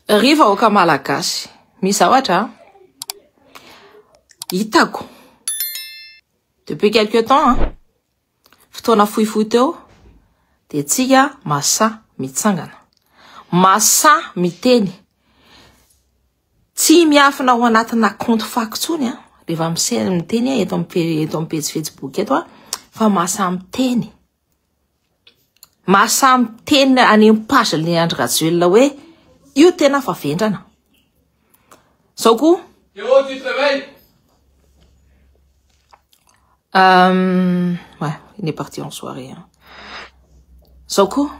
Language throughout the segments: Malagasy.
Ry vahoaka malagasy, misy zavatra hitako depuis quelque temps, fotoana fohifohy teo, dia tsika masahy mitsangana, masahy miteny, tsy miafina ao anatina compte fako intsony rehefa miteny eto amin'ny pejy Facebook eto fa masahy miteny. Mahasahy miteny any amin'ny page le Andry Rajoelina hoe io tena fa vendrana. Zao koa. Théo, tu te réveilles? Ouais, il est parti en soirée. Hein. Zao koa.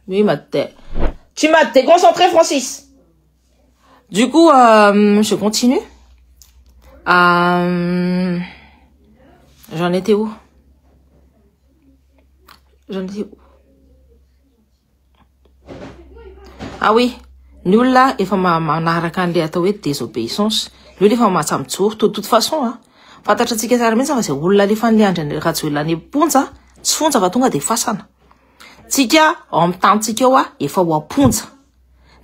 Lui, il m'a dé... Tu m'as déconcentré, Francis. Du coup, je continue. J'en étais où? J'en étais où? Ah oui, ny olona efa manaraka an'ilay atao hoe désobéissance. Ny olona efa mahatsamy mijoro. De toute façon, hein, fantatra antsika tsara mihitsy fa izay olona alefan'ilay Andry Rajoelina any am-ponja, tsy fonja fa tonga dia fasana. Tsika ao amin'ny tanintsika ao, efa ho am-ponja.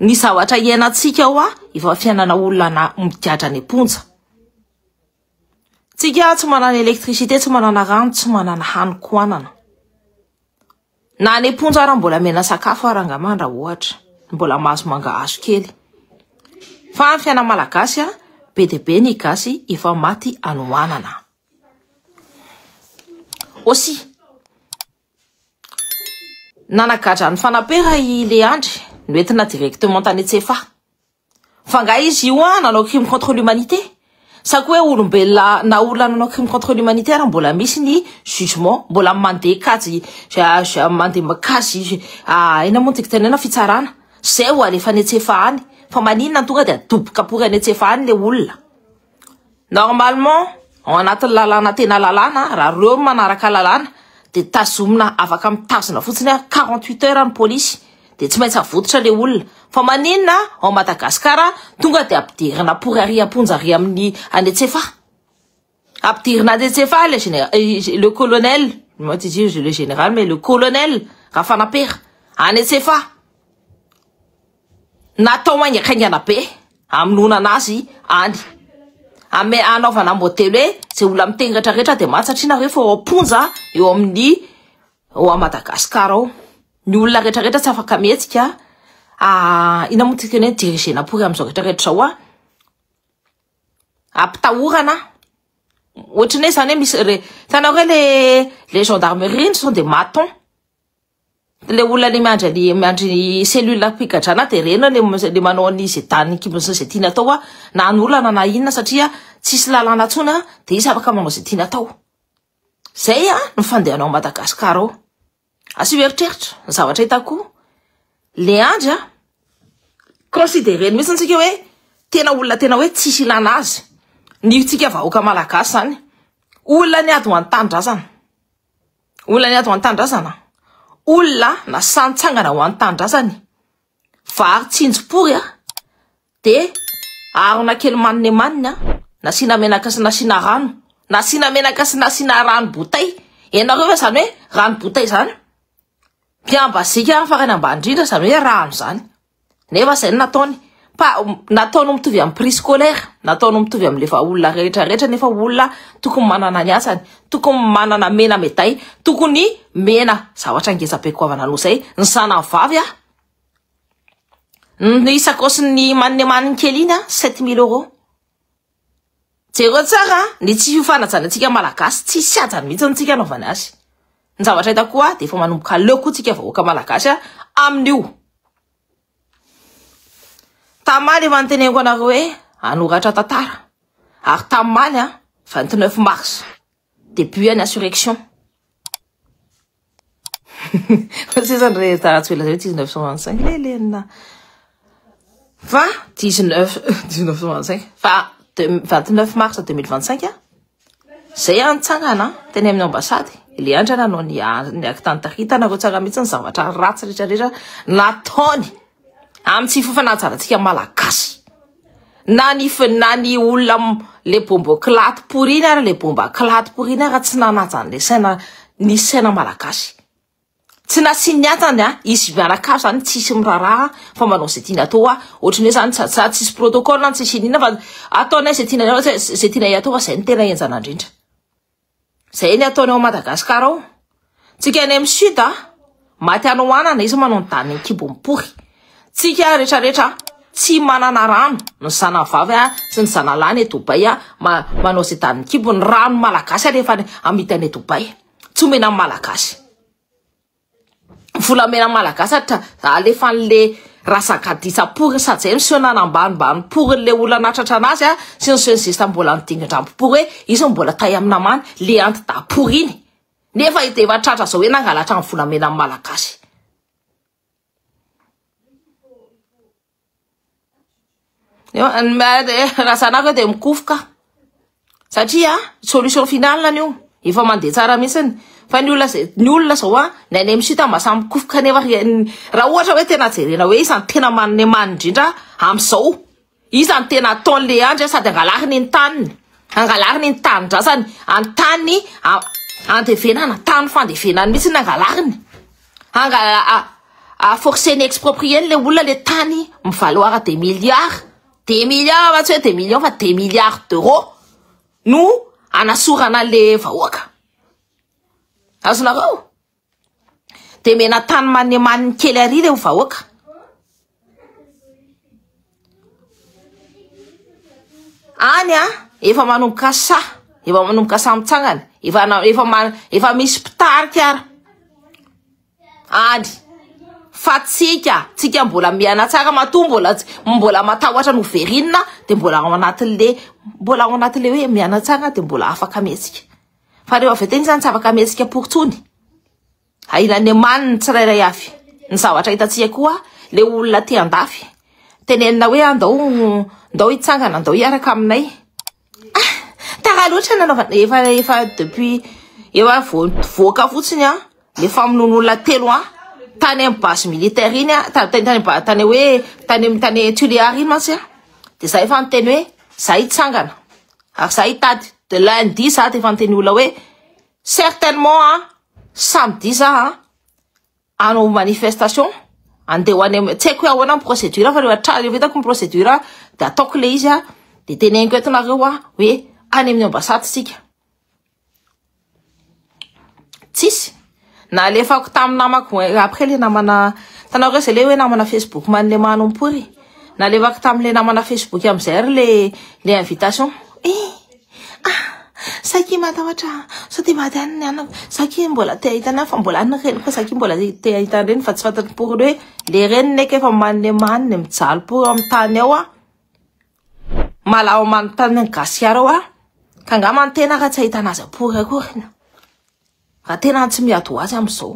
Ny zavatra iainantsika ao, efa fiainana olona na migadra any am-ponja. Tsika tsy manana électricité, tsy manana rano, tsy manana hanin-kohanana. Na any am-ponja raha mbola mena sakafo ary angamba raha ohatra, mbola mahazo mangahazo kely. Fa ny fiainana malagasy, be dia be ny gasy efa maty anohanana. Aussi, nanagadra ny fanapera i Leandry, noentina directement tany Antsefa. Fa nga izy io nanao crime contre l'humanité. Sa koa hoe olombelona na olona nanao crime contre l'humanité raha mbola misy ny jugement, mbola mandeha kajy, mandeha kajy, ina moa no tiako tenenina, fitsarana. Zay ho alefa any Antsefa any. Fa maninona tonga dia adoboka pory any Antsefa any le olona. Normalement, ao anatin'ny lalàna tena lalàna, raha reo manaraka lalàna, dia tazomina afaka mitazona fotsiny 48 heures ny polisy, dia tsy maintsy avototra le olona. Fa maninona ao Madagasikara tonga dia ampidirina pory ary am-ponja ary amin'ny any Antsefa. Ampidirina any Antsefa le général, le colonel, moi tu dis le général, mais le colonel Rafanapera any Antsefa. Natao haingakaingana be amonona anazy any. Ame anaovana modely hoe zay olona mitengatra rehetra dia maty satria nareo efa ao am-ponja eo amin'ny ao Madagasikara ao. Ny olona rehetrarehetra tsy afaka mihetsika. Ina moa tiako hoe dirigena pory amin'izao rehetrarehetra izao Ampitahorana. Ohatran'ny hoe zany hoe misy re, hitanao hoe le gendarmerie sont des matons. Le olona le miandry ny, miandry cellule mpigadrana dia reny le manao ny zay tany kibony zay tiany atao na an'olana na inona satria tsisy lalàna intsony dia izy afaka manao zay tiany atao. Zay no fandehanao ao Madagasikara ao. Asio eritreritra ny zavatra hitako. Le Andry considéré mihitsy ntsika hoe tena olona tena hoe tsisy ilana azy. Ny tsika vahoaka malagasy zany. Olona niady ho an'ny tanindrazana. Olona niady ho an'ny tanindrazana. Olona nasantsangana ho an'ny tanindrazany. Vary tsinjopory dia arona kely manine maniny nasiana menaka sy nasiana rano. Nasiana menaka sy nasiana rano botay. Ianareo ve zany hoe rano botay zany? Bien basique farany ambany indrindra zany hoe rano zany. Nefa zay no nataony. Pa, nataony mitovy amin'ny prix scolaire, nataony mitovy amin'ny lefa olona rehetrarehetra nefa olona tokony manana ny asany, tokony manana mena meday, tokony mena zavatra ngeza be goavana noho izay. Ny zanany vavy ny sakaosiny manine maniny kely iny 7000 euros. Jereo tsara ny tsy fifanajana antsika malagasy, tsisy hajany mihitsy antsika anaovany azy. Ny zavatra hitako koa dia efa manomboka leo koa tsika vahoaka malagasy amin'io. Tamaly efa niteneniko anareo hoe hanoratra tantara. Ary tamaly 29 mars, début any insurrection. Sisa ndre taratsy hoe 1925 lelenina. Fa 1925 fa 29 mars 2025 zay nitsangana teny amin'ny ambassade. Le Andry nanao ny acte nitaritana tsara mihitsy ny zavatra ratsy rehetrarehetra nataony amin'ny tsy fifanajana antsika malagasy. Na ny na ny olona le bomba kilaty poriny ary le bomba kilaty poriny ary tsy nanaja an'le saina ny saina malagasy. Tsy nasiany atany a, izy mianakavy zany tsisy miraharaha fa manao zay tiany atao a, ohatry ny hoe zany sa tsisy protocole na tsisy inona fa ataonay zay tianay zay tianay atao fa zay no tena henjana indrindra. Zay ny ataony ao Madagascar ao. Tsika any amin'ny sud a, maty hanoanana izy manao ny daniny kibo mipory. Tsika retraretra tsy manana rano, ny zanavavy a sy ny zanalahy any Dubaï a manao zay daniny kibo, ny rano malagasy alefa amidy any Dubaï. Tsy omena ny malagasy. Volamena malagasy atra alefan'le razakadisa pory sady zay miseho nanambanimbany pory le olona natratra anazy a sy ny seho ny zesta mbola nidingindrambo pory hoe izy mbola tay amin'ny namany le antida pory iny nefa de efa tratra zao hoe nangalatra ny volamena malagasy. Raha zanako de mikofoka satria solution finale an'io efa mandeha tsara mihitsiny fa ny olona zay ny olona zao a ny any amin'ny site mba samy mikofoka nefa raha ohatra hoe tena jerena hoe iza ny tena manome many indrindra amin'izao iza ny tena ataon'le andry sady angalariny ny taniny angalariny ny tanindrazany antany andevenana tany fandevenany mihitsy ny angalariny angala a forcer ny exproprier le olona le tany mivaloir des milliards fa tsy hoe des millions fa des milliards d'euros no anasorana le vahoaka azonareo de mena tany manemaniny kely ary le vahoaka any a efa manomboka sa efa manomboka sa mitsangana efa efa efa misy mpitarika ara any fa tsika tsika mbola miaina tsara matoa mbola mbola matahotra no verina de mbola ao anatin'le mbola ao anatin'le hoe miaina tsara de mbola afaka mihetsika fa rehefa avy teny zany tsy afaka mihetsika poritsony ailany maniny tsirairay avy ny zavatra hitantsika koa le olona te andafy tenenina hoe andao ndao hitsangana andao hiaraka aminay ah tara loatra nanaovana efa efa depuis efa voaka fotsiny a le famonoan'olona telo a tany amin'ny base militaire iny a tany tany tany hoe tany tany Tuléar iny mantsy a de za efa niteny hoe za hitsangana ary za hitady de lundi za de efa niteny olona hoe certainement a samedi za a hanao manifestation andeha ho any tsy haiko hoe ahoana ny procédure fa rehefa rehefa hitako ny procédure de ataoko le izy a de teneniko eto nareo a hoe any amin'ny ambassade tsika tsisy nalefako tamin'ny namako après le namana tanareo zay le hoe namana Facebook manle manompory nalefako tamin'le namana Facebook amizay ary le le invitation eh ah saky matahotra sao de maty any ny anako saky mbola te ahita anahy fa mbola any reniko saky mbola te ahita reny fa tsy fantatry pory hoe le reniny eky efa manne manne mijaly pory amin'ny tany ao a malao manontany ny gasikara ao a ka angamba ny tena raha tsy ahita anazy apory akory raha tena tsy miady ho azy amin'izao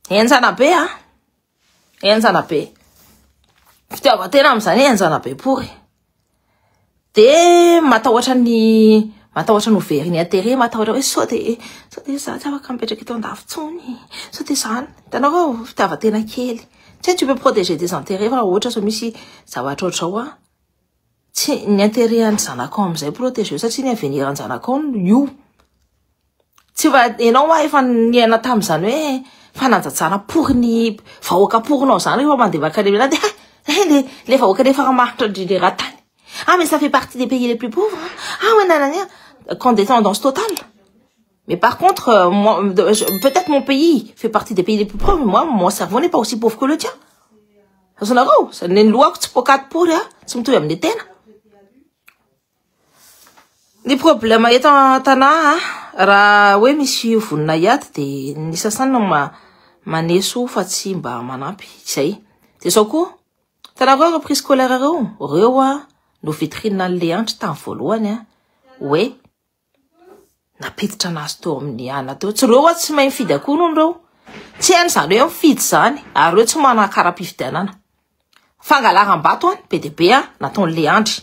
henjana be a henjana be fitiavan-tena amin'izany henjana be pory de matahotra ny matahotra no very ny intérêt matahotra hoe sao de za tsy afaka mipetraka eto andafy tsony sao de zany hitanao fitiavan-tena kely tsy tu peux protéger des intérêts fa ohatra sao misy zavatra ohatrao a tsy ny intérêt an'ny zanakao amin'izay protéger satria ny avenir an'ny zanakao io tsy fa ianao a efa niaina tamin'izany hoe fanajajana pory ny vahoaka porinao zany rehefa mandeha makany de le le vahoaka rehefa mahantra indrindra raha tany ah mais ça fait partie des pays les plus pauvres ah ouais nanana condescendance totale mais par contre moi peut-être mon pays fait partie des pays les plus pauvres mais moi mon cerveau n'est pas aussi pauvre que le tien azonareo ny lohako tsy pokaty pory a tsy mitovy amin'ny tena ny problème eto an-tanà raha hoe misy vonona hiady de ny sasany maneso fa tsy mba manampy zay de zao koa tanareo reprise scolaire reo reo a no vitrine an'le andry tamin'ny voalohany a hoe napiditra anazy teo amin'ny ana teo tsy reo a tsy mahay mifidy akory hono reo tsy hainy zany hoe mifidy zany ary reo tsy manana kara-pifidianana fangalaram-bato a be de be a nataon'le andry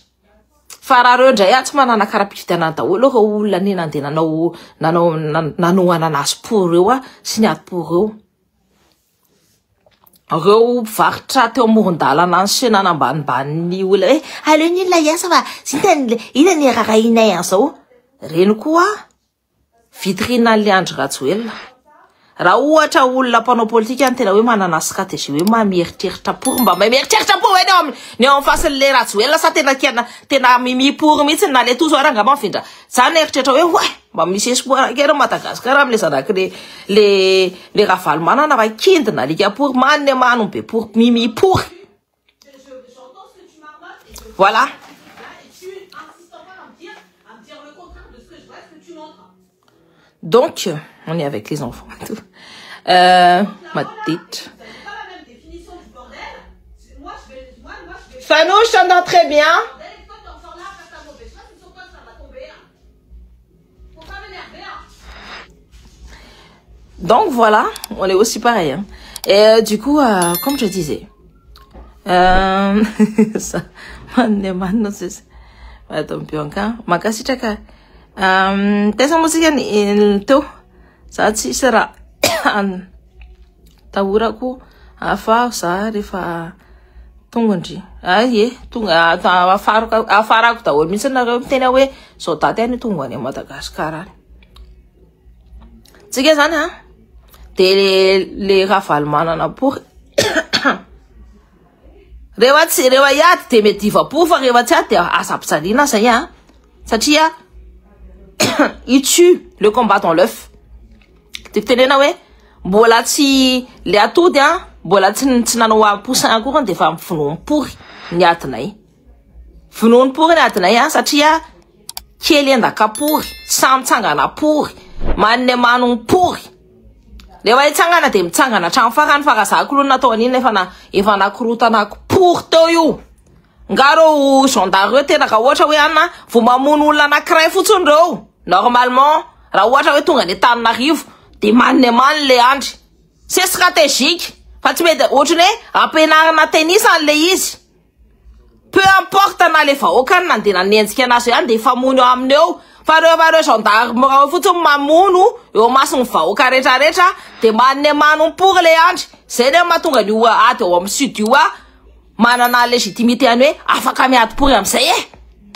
fa raha reo indray a tsy manana kara-pifidianana daholo reo olona ny nandeha nanao nanao nanohana anazy pory reo a sy ny ady pory reo reo mpivarotra teo amoron-dalana ny sy nanambanimbany olona hoe aleo ny olona hiasa fa zinta ina ny raharahinay an'izao reny koa vitrine an'le Andry Rajoelina. Raha ohatra olona mpanao politika ny tena hoe manana stratégie hoe mahay mieritreritra pory mba mahay mieritreritra pory hoe ny eo amin'ny ny eo amin'ny fasin'le Rajoelina sa tena kiana tena mimi pory mihitsy na le tozo ary angamba mifindra za nieritreritra hoe oay mba misy espoir kely Madagascar amin'le zanaky le le le Ravalomanana fa kindina alika pory manne mano be pory mimi pory voilà. Donc, on est avec les enfants et tout. Maditra. Fanou, je t'entends très bien. Donc voilà, on est aussi pareil. Hein. Et du coup, comme je disais, ça, manne c'est Madame Bianca, mankasitraka. Taiza moa tsika ny teo? Za tsisy raha tahorako afa za rehefa tonga ndry. Ay e, tonga afarako afarako daholo mihitsy nareo miteny hoe zao daty any tonga any Madagascar any. Tsika zany a de le Ravalomanana pory rehefa tsy rehefa hiady de mediva-po fa rehefa tsy ady de aza ampijaliana zay a satria il tue le combat dans l'œuf. De fitenena hoe mbola tsy le atody a mbola tsy nanao poussin akory de efa vononim-pory ny adinay. Vononim-pory ny adinay a satria kely endaka pory, samy mitsangana pory, manne manompory. Rehefa hitsangana de mitsangana hatramin'ny farany fa raha za aloha natao an'iny efa nakorotana pory teo io. Nga reo gendarme reo tena raha ohatra hoe anina vao mamono olona anankiray fotsiny reo. Normalement raha ohatra hoe tonga any Antananarivo de manne many le andry. C'est stratégique fa tsy mety ohatrany hoe ampianarina tennis an'le izy. Peu importe na le vahoaka nandeha nanenjika anazy ihany de efa mamono eo aminy eo. Fa reo gendarme reo fotsiny mamono eo mason'ny vahoaka rehetrarehetra de manne manompory le andry. Zay no mahatonga an'io ady ao amin'ny sud io a manana légitimité any hoe afaka miady pory amizay e.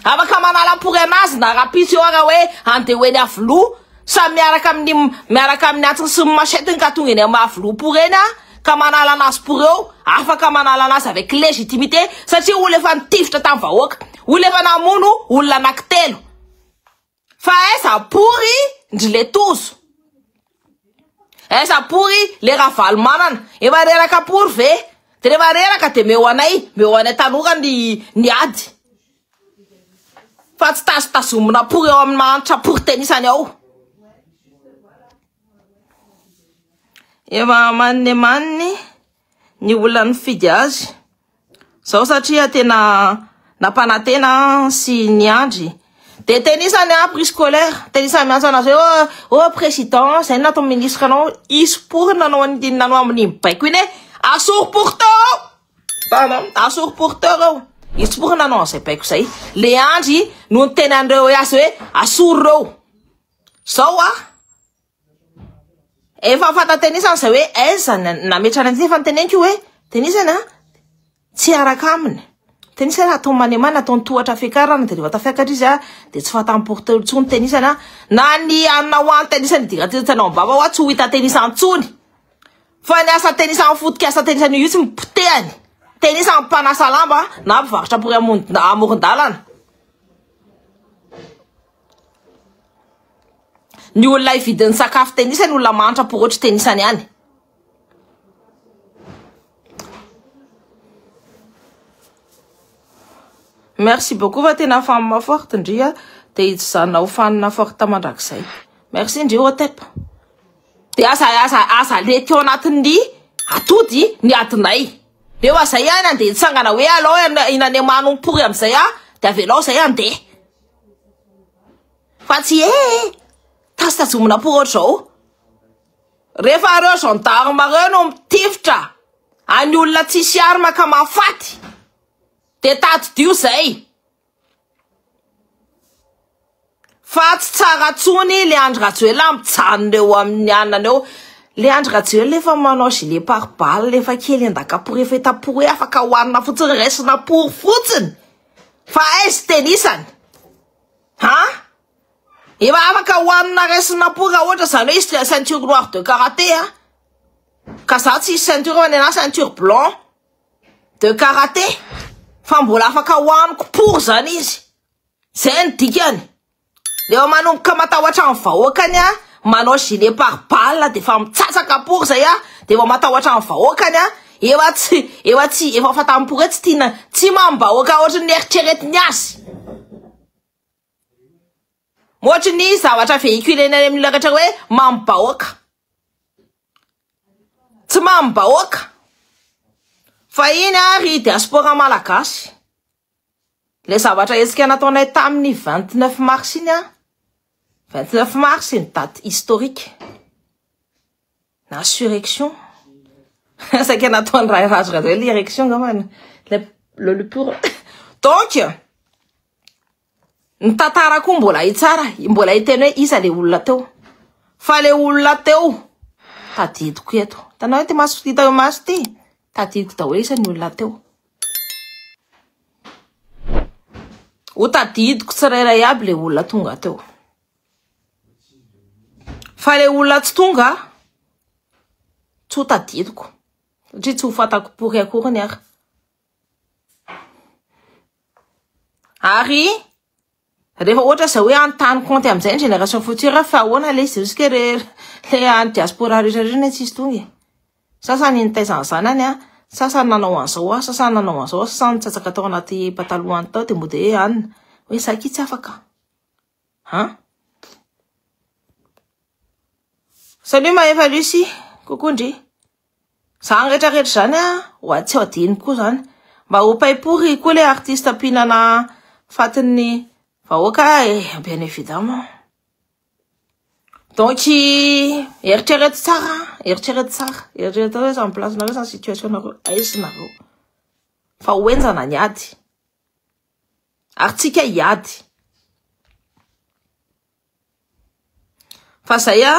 Afaka manala pory anazy na rahampitso eo raha hoe andeha ho eny Avoloha samy miaraka amin'ny antsiny sy ny machette ka tonga eny amin'ny Avoloha pory eny a ka manala anazy pory eo afaka manala anazy avec légitimité satria olona efa nitifitra tamin'ny vahoaka, olona efa namono olona anankitelo. Fa aiza pory ndry le tozo? Aiza pory le Ravalomanana? Efa reraka pory ve? De rehefa reraka de meo anay tanora ny ady. Fa tsy tazotazomina pory eo amin'ny mahantra pory tenisany ao. Efa manne manny ny olona nifidy azy. Zao satria tena nampanantena sy niandry. De tenisany a prix scolaire, tenisany miantso anazy hoe oh président, zay natao ministre anao, isy pory nanao an'iny nanao amin'ny baiko iny e. Assory porteur. Pardon, assory porteur eo. Isy pory nanao an'izay baiko zay. Le andry no niteny an'ireo hoe azy hoe assory reo. Zao a efa fanta-tenisany zay hoe aiza nametrana an'ity efa niteneniko hoe tenisany a tsy araka aminy. Tenisany atao manemana atao tohatra fiakarana de rehefa tafiakatra izy a de tsy fantany porteur intsony tenisany a na ny anina ho any tenisany idiran-tena ao am-bava hoa tsy ho hita tenisany intsony. Fa ny asa tenisany fototra asa tenisany io tsy mipotehany. Tenisany mpanasa lamba na mpivarotra pory amoron-dalana. Ny olona hividin'ny sakafo tenisany olona mahantra pory ohatry tenisany ihany. Merci beaucoup fa tena femme forte ndry a de hijanona ho fanina forte mandrakizay. Merci ndry Otep. De aza lety ao anatin'ny atody ny adinay. Eo azay ihany andeha hitsangana hoe alao inane manompory amizay a de avelao zay andeha. Fa tsy e tazotazomina pory ohatr'izao. Rehefa reo gendarme reo no mitifitra any olona tsisy arma ka mahafaty de tadidio zay. Fa tsy tsara tsony le Andry Rajoelina mijanona eo amin'ny anana eo. Le Andry Rajoelina efa manao gilet pare-balles efa kely endaka pory efa hita pory hoe afaka hohanina fotsiny raisina pory fotsiny. Fa aiza tenisany? Ha? Efa afaka hohanina raisina pory raha ohatra izany hoe izy ceinture noire de karaté a. Ka za tsisy ceinture fa ny anahy ceinture blanc de karaté. Fa mbola afaka hohaniko pory zany izy. Zay ny dikany. Rehefa manomboka matahotra ny vahoakany a, manao gilet par balle de efa mitsatsaka pory zay a, de efa matahotra ny vahoakany a, efa tsy efa tsy efa fantany pory hoe tsy tiana tsy mamim-bahoaka ohatry ny eritreretiny azy. Ohatry ny zavatra véhiculena any amin'ny olona rehetra hoe mamim-bahoaka. Tsy mamim-bahoaka. Fa iny ary diaspora malagasy. Le zavatra hetsika nataonay tamin'ny 29 mars iny a. 29 mars ny date historique. L'insurrection. Saika nataon'ny Ray Rajo Rajoelina l'érection angamba. Le, le, le pour. Donc, Ny tantara koa mbola hitsara, mbola hiteny hoe iza le olona teo. Fa le olona teo, tadidiko eto. Hitanao ity maso hita eo maso ity? Tadidiko daholo isa ny olona teo. Ho tadidiko tsirairay aby le olona tonga teo. Fa le olona tsy tonga, tsy ho tadidiko. Satria tsy ho fantako pory akoriny ary. Ary rehefa ohatra zao hoe anontany compte amin'izay ny génération future fa ahoana le izy jusque re le any diaspora rehetra rehetra ne tsisy tonga e. Sasany nitaiza ny zanany a, sasany nanao an'izao a, sasany nanao an'izao, sasany nitsatsaka tao anaty patalohany tao de mody hoe anina hoe za ki tsy afaka. Han? Salut Mahefa Lucie, coucou ndry. Zany rehetra rehetra zany a, ho tsy adinoko koa zany. Mba ho paipory koa le artiste mpihinana fatin'ny vahoaka e, bien évidemment. Donc eritrereto tsara, eritrereto tsara, eritrereto hoe samy place nareo, samy situation nareo, aiza nareo. Fa ho henjana ny ady. Ary tsika hiady. Fa zay a,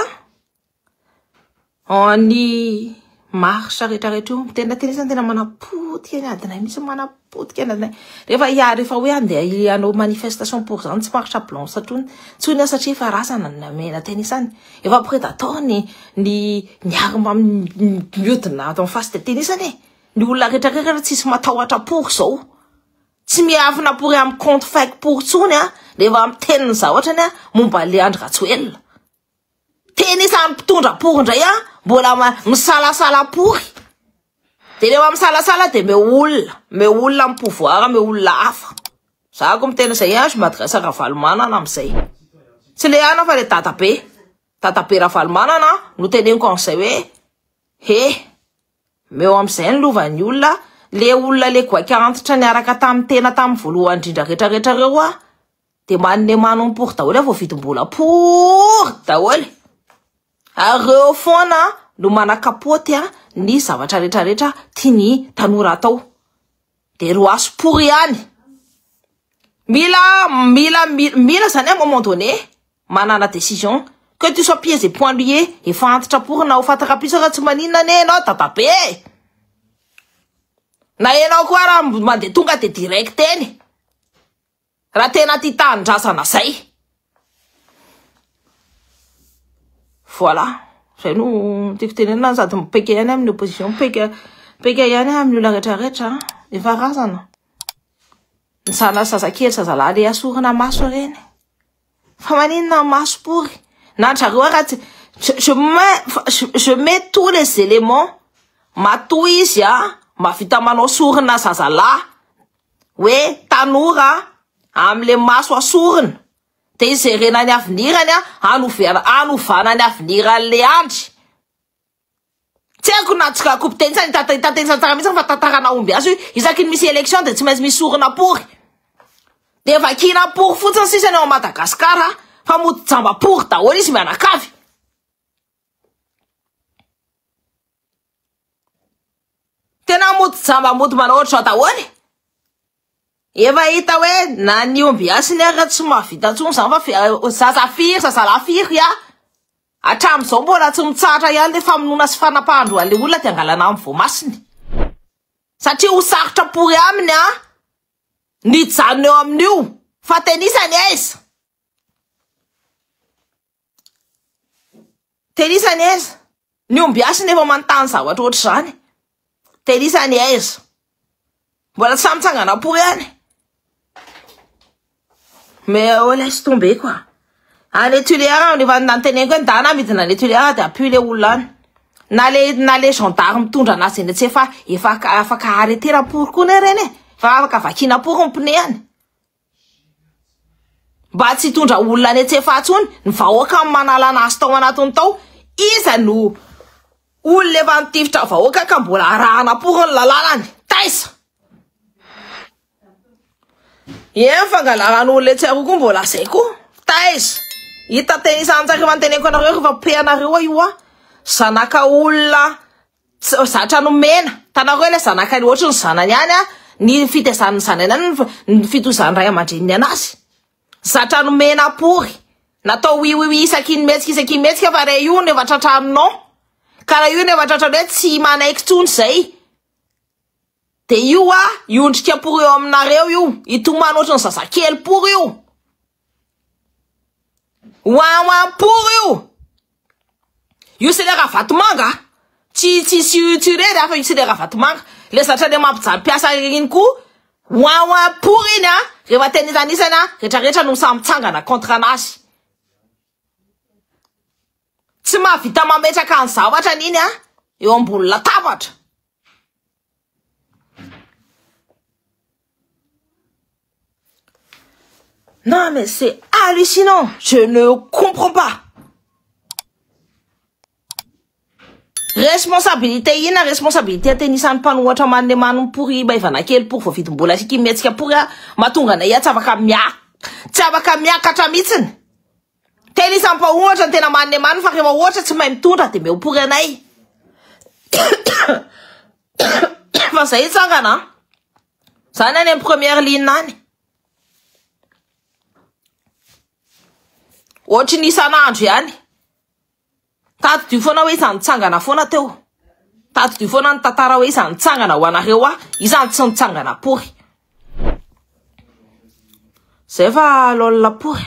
ny marche rehetra rehetra io, tena tena isany tena manapotika ny adinay mihitsy, manapotika ny adinay. Rehefa hiary, rehefa hoe andeha hanao manifestation pour zany, tsy marche blanche intsony, intsony aho satria efa razana ny namena tena isany. Efa predator ny ny ny arme miodina ato amin'ny face de tena isany e. Ny olona rehetra rehetra tsisy matahotra pour zao. Tsy miafina pory amin'ny compte fake pory tsony a, rehefa miteny ny zavatra ny a, momba an'le Andry Rajoelina. Teny isan'ny mpitondra pory indray a, mbola misalasala pory. De rehefa misalasala de meo olona, meo olona amin'ny pouvoir, meo olona hafa. Za ko miteny izay a, je m'adresse à Ravalomanana amin'izay. Tsy le ana fa le dadabe. Dadabe Ravalomanana no teneniko amin'izay hoe, he, Meo amizay ny lovan'ny olona, le olona le goaika antitra niaraka tamin'ny tena tamin'ny voalohany indrindra rehetra rehetra reo a, de manome manompory daholo a, voavidim-bola pory daholo. Ary reo foana no manakapoty a ny zavatra rehetra rehetra tiany tanora atao. De roaso pory ihany. Mila, mila, mila zany à un moment donné manana décision. Que tu sois pieds et poings liés, efa antitra pory na ho faty rapiso raha tsy maninona anie ianao dadabe e. Na ianao koa raha mandeha tonga de direct eny. Raha tena tia tanindrazana zay. Voilà. Zay no tiako tenenina sady mipeka ihany amin'ny opposition, mipeka mipeka ihany amin'ny olona rehetra rehetra. Efa razana. Ny zana zazakely zazalahy le asorina maso ireny. Fa maninona maso pory? Na zareo raha tsy je, mets, je, je mets tous les éléments. Matoa izy a mahavita manao sorona zazalahy hoe tanora amin'le maso asorina de izerena ny avenirany a hanovera hanovana ny aveniran'le andry. Tsy haiko na tsy coupe teny tsara teny tsara mihitsy fa tantarana omby azy io isaky ny misy élection de tsy maintsy misy sorona pory. De vakina pory fotsiny sisa ny ao Madagascar fa mody jamba pory daholo izy mianakavy. Tena mody jamba mody manao ohatr'izao daholo. Efa hita hoe na ny omby hasiny ara tsy mahavita intsony izany fa zaza firy zazalahy firy a. Hatramin'izao mbola tsy mitsahatra ihany le famonoana sy fanapahan-droa le olona de angalana amin'ny voamasiny. Satria ho sarotra pory aminy a ny hijanona eo amin'io fa tenisany aiza? Tenisany aiza? Ny ombiasy nefa manontany zavatra ohatr'izany. Tenisany aiza? Mbola tsy samy mitsangana pory ihany. Mais oh, laisse tomber quoi. Any Tuléar, efa nanteneniko hoe ndana midina any Tuléar de ampio le olona any. Na le na le gendarme mitondra anazy eny tsy efa efa afaka arrêter pory koa ne reny e. Fa afaka vakina pory ny pneu any. Mba tsy hitondra olona any Antsefaha intsony, ny vahoaka no manala anazy tao anatiny tao. Iza no olona efa nitifitra vahoaka ka mbola arahana pory ny lalànany? Taiza? Eny fangalarana olona etsy aroa koa mbola zay koa. Taiza? Hita teny isan'antsaka efa noteneniko anareo rehefa pehanareo io a. Zanaka olona zatra nomena. Hitanareo ilay zanaka ohatry ny zanany ihany a, ny fitaizan'ny zanany ihany ny fitohizan'ny ray aman-dreniny anazy. Zatra nomena pory. Natao oui oui oui isaky ny mihetsika isaky ny mihetsika fa raha io no efa tratran'ny non. Ka raha io no efa tratran'ny hoe tsy manaiky intsony izay. Dia io a, hiondrika pory eo aminareo io. Hitomany ohatry ny zazakely pory io. Ouin pory io. Io c'est le Ravatomanga. Tsy tsy tsy tsy irery a fa io c'est le Ravatomanga. Le zatra le mampijaly mpiasa iny koa. Ouin pory iny a. Rehefa tena itanisana rehetra rehetra no samy mitsangana contre anazy. Tsy mahavita mametraka ny zavatra an'iny a eo ambony latabatra. Non mais c'est hallucinant, je ne comprends pas. Responsabilité inona responsabilité atenisan'ny mpanohatra manome manompory maivana kely pory voavidim-bola sy kimetsika pory a mahatonga anay tsy afaka mia tsy afaka miakatra mihitsiny. Tena isan'ny mpaohatra no tena manome manina fa rehefa ohatra tsy mahay mitondra dia meo pory anay. Fa zay hitsangana an. Zany any amin'ny première ligne any. Ohatry ny isan'andro ihany. Tadidio foana hoe iza nitsangana foana teo. Tadidio foana ny tantara hoe iza nitsangana ho anareo aho, iza tsy nitsangana pory. Zay fa lol pory.